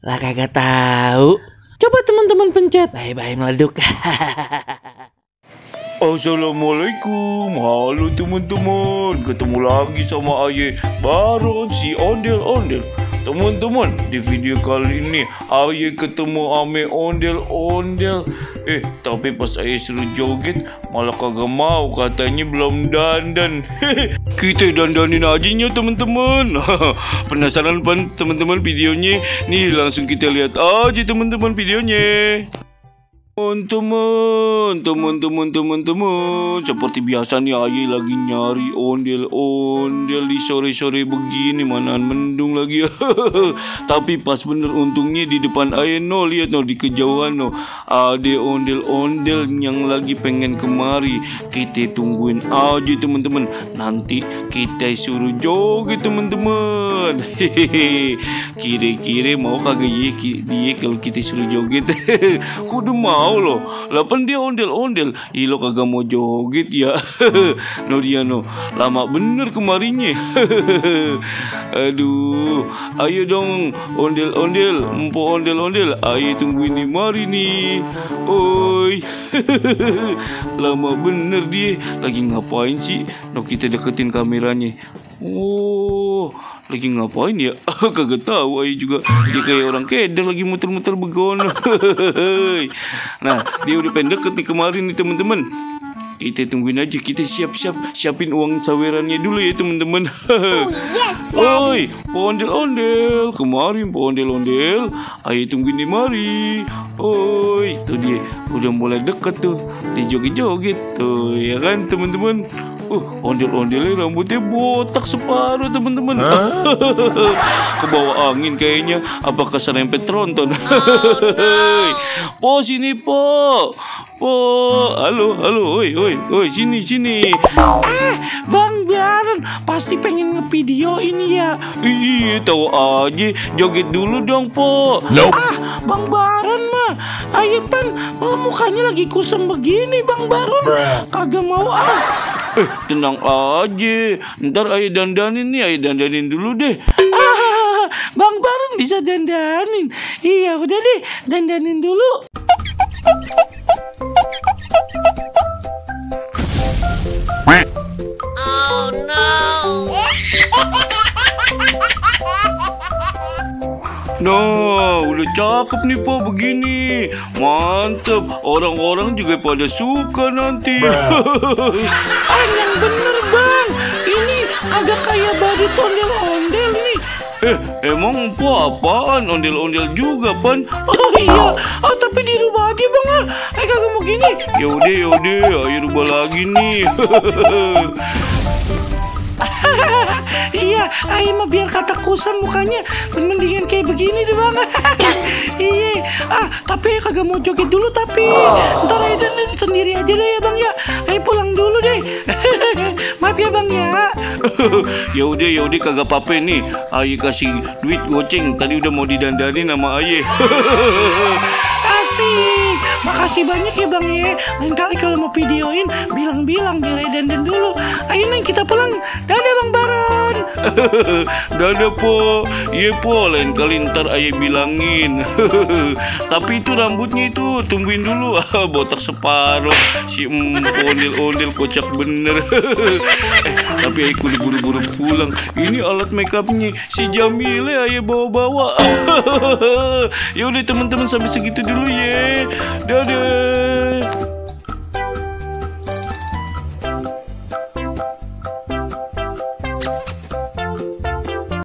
Lah kagak tahu. Coba teman-teman pencet. Bye-bye meleduk. Assalamualaikum, halo teman-teman. Ketemu lagi sama Aye Baron si ondel-ondel. Teman-teman, di video kali ini Aye ketemu ame ondel-ondel. Tapi pas Aye suruh joget malah kagak mau, katanya belum dandan. Kita dandanin aja nya teman-teman. Penasaran pan teman-teman videonya? Nih langsung kita lihat aja teman-teman videonya. Teman-teman, seperti biasa nih Aye lagi nyari ondel-ondel di sore-sore begini, manaan mendung lagi. Tapi pas bener untungnya di depan Aye lihat di kejauhan ada ondel-ondel yang lagi pengen kemari. Kita tungguin aja teman-teman, nanti kita suruh joget teman-teman. Kira-kira mau kagak dia kalau kita suruh joget? Kudu mau loh, lapan dia ondel-ondel. Lo kagak mau joget ya? Dia lama bener kemarinnya. Aduh, ayo dong ondel-ondel, empo ondel-ondel, ayo tungguin di mari nih. Oi. Lama bener dia. Lagi ngapain sih? Kita deketin kameranya. Oh, lagi ngapain ya? Kagak tahu Aye juga. Dia kayak orang keder lagi muter-muter begono. Nah, dia udah pengen deket nih kemarin nih teman-teman. Kita tungguin aja, kita siapin uang sawerannya dulu ya teman-teman. Oi, ondel-ondel, kemarin ondel-ondel, Ayo tungguin di mari. Oi, tuh dia udah mulai deket tuh, dia joget-joget tuh, ya kan teman-teman. Ondel-ondelnya rambutnya botak separuh teman-teman. Kebawa angin kayaknya. Apakah serempet tronton? Po sini po. Halo, oi, sini. Bang Baron pasti pengen ngevideo ini ya. Iya, tahu aja. Joget dulu dong, Po. Bang Baron mah, Aye pan mukanya lagi kusem begini Bang Baron. Kagak mau Tenang aja. Ntar Aye dandanin nih, Aye dandanin dulu deh. Bang Baron bisa dandanin. Iya udah deh, dandanin dulu. Oh no. Nah, udah cakep nih Po begini. Mantep, orang-orang juga pada suka nanti. Yang bener Bang, ini agak kayak badut ondel-ondel nih. Emang Po apaan? Ondel-ondel juga pan? Oh iya, tapi dirubah aja Bang kagak mau gini. Yaudah, ayo rubah lagi nih. Iya, Aye mah biar kata kusam mukanya mendingan kayak begini deh Bang. Iya, tapi kagak mau joget dulu tapi ntar Aye dandan sendiri aja deh ya Bang ya. Aye pulang dulu deh. Maaf ya Bang ya. Yaudah kagak apa-apa nih. Aye kasih duit goceng. Tadi udah mau didandanin sama Aye. Asik. Makasih banyak ya Bang ya. Lain kali kalau mau videoin bilang-bilang biar Aye dandan dulu. Ayo nih kita pulang. Dadah Bang Baron. Dadah Po. Iya Po, lain kali ntar Aye bilangin. Tapi itu rambutnya itu tungguin dulu. Botak separuh. Si ondel-ondel kocak bener. Tapi Aye kudu buru-buru pulang. Ini alat makeupnya si Jamile Aye bawa-bawa. Yaudah teman-teman, sampai segitu dulu ya. Dadah.